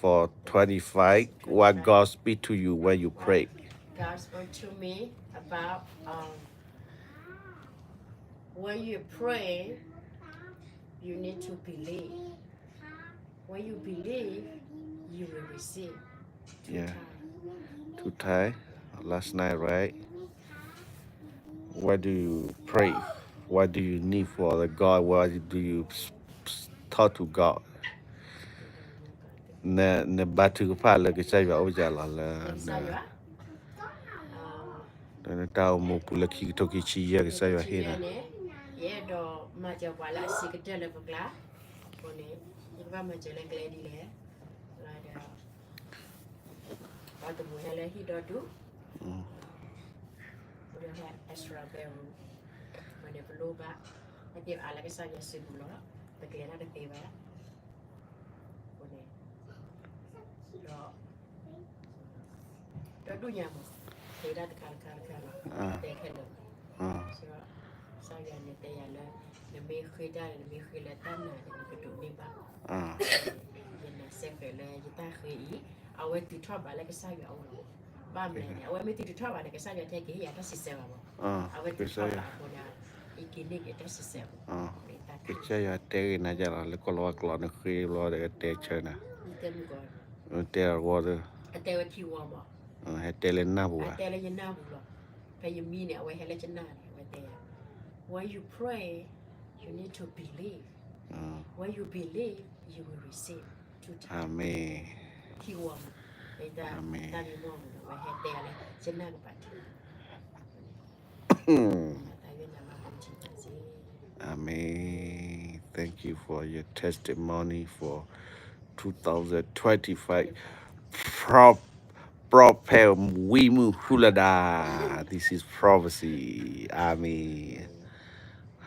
for twenty-five, what God speak to you when you pray? God spoke to me about, um, when you pray, you need to believe. When you believe, you will receive. Two Yeah. time. Two time. Last night, right? What do you pray? What do you need for the God? What do you s- s- talk to God? န- နဘါထုကဖၣ်လၢကစၢ်ယွၤအိၣ်ယၤလီၤလၢ ကစၢ်ယွၤ လၢနတၢ်အိၣ်မူပူၤလၢခံကထိခံဆံယဲၢ် ကစၢ်ယွၤဟ့ၣ်နၤ ခံဆံယဲၢ်န့ၣ် ယအဲၣ်ဒိးမၤစၢၤပှၤလၢအဆံးကတၢၢ်လၢပကျါ အဃိန့ၣ် ယကဘၣ်မၤစၢၤလၢကျဲဒ်လဲၣ် လၢဒီး ပှၤတမူဟဲလၢဟံၣ်ဒီဒူၣ် ဒီးဟဲ extra bedroom အဃိန့ၣ် ပလိၣ်ဘၣ် ဟဲက့ၤအါလၢကစၢ်ယွၤစုပူၤလီၤ ပကျဲၤတၢ်တသ့ဘၣ် အဃိန့ၣ် ဒီး ဒီဒူၣ်ညါမး တဲဒၣ်တခါတခါတခါလီၤ တဲခဲလၢာ် ကစၢ်ယွၤန့ၣ်တဲယၤလၢ နမ့ၢ်ဃ့တၢ်န့ၣ် နမ့ၢ်ဃ့လၢတၢ်နာ်န့ၣ် နကဒိးန့ၢ်ဘၣ် ယနာ်စ့ၢ်ကီးလၢယတၢ်ဃ့အံၤ အဝဲတုၤထီၣ်ဘးလၢကစၢ်ယွၤအအိၣ်လီၤ ဘၣ်မနုၤန့ၣ် အဝဲမ့ၢ်တုၤထီၣ်ဘးန့ၣ် ကစၢ်ယွၤတဲက့ၤဟ့ၣ်ယၤတၢ်စံးဆၢဘၣ်မး အဝဲတုၤထီၣ်ဘးအဃိန့ၣ် ယက့ၤန့ၢ်က့ၤတၢ်စံးဆၢဘၣ် ကစၢ်ယွၤတဲဂ့ၤနၤယလီၤ လၢကီၢ်လီၤဝါကျိာ်န့ၣ်ဃ့ဘျီဒီးတဲဆၢနၤ တဲအဂီၢ်ဒီး အတဲဝဲထံဝီမး ဟဲတဲလၢနၢ်ပူၤ အတဲလၢယနၢ်ပူၤလီၤ ဖဲယမံန့ၣ် အဝဲဟဲလၢယနၢ်န့ၣ် အဝဲတဲယၤ When you pray, you need to believe. When you believe, you will receive. Two time. Amen. ထံဝီမး Amen. တၢ်မံမီၢ်မး အဝဲဟဲတဲယၤလၢ ယနၢ်ကပၤထံ Amen. Thank you for your testimony for two thousand twenty-five. Pro- Prophet Wimu Hulada. This is prophecy. Amen.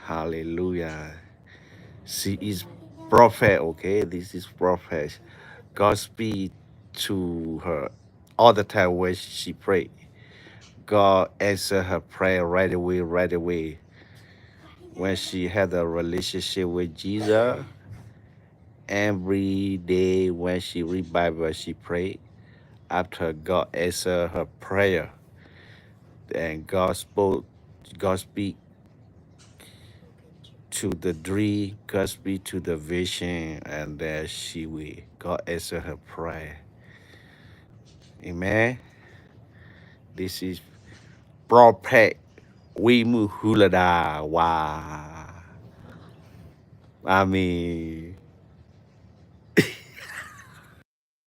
Hallelujah. She is prophet, okay? This is prophet. God speak to her all the time when she pray. God answer her prayer right away, right away. When she had a relationship with Jesus, every day when she read Bible, she pray. After God answer her prayer, and God spoke, God speak to the dream, God speak to the vision, and then she will, God answer her prayer. Amen. This is Prophet Wimu Hulada. Wow. Amen.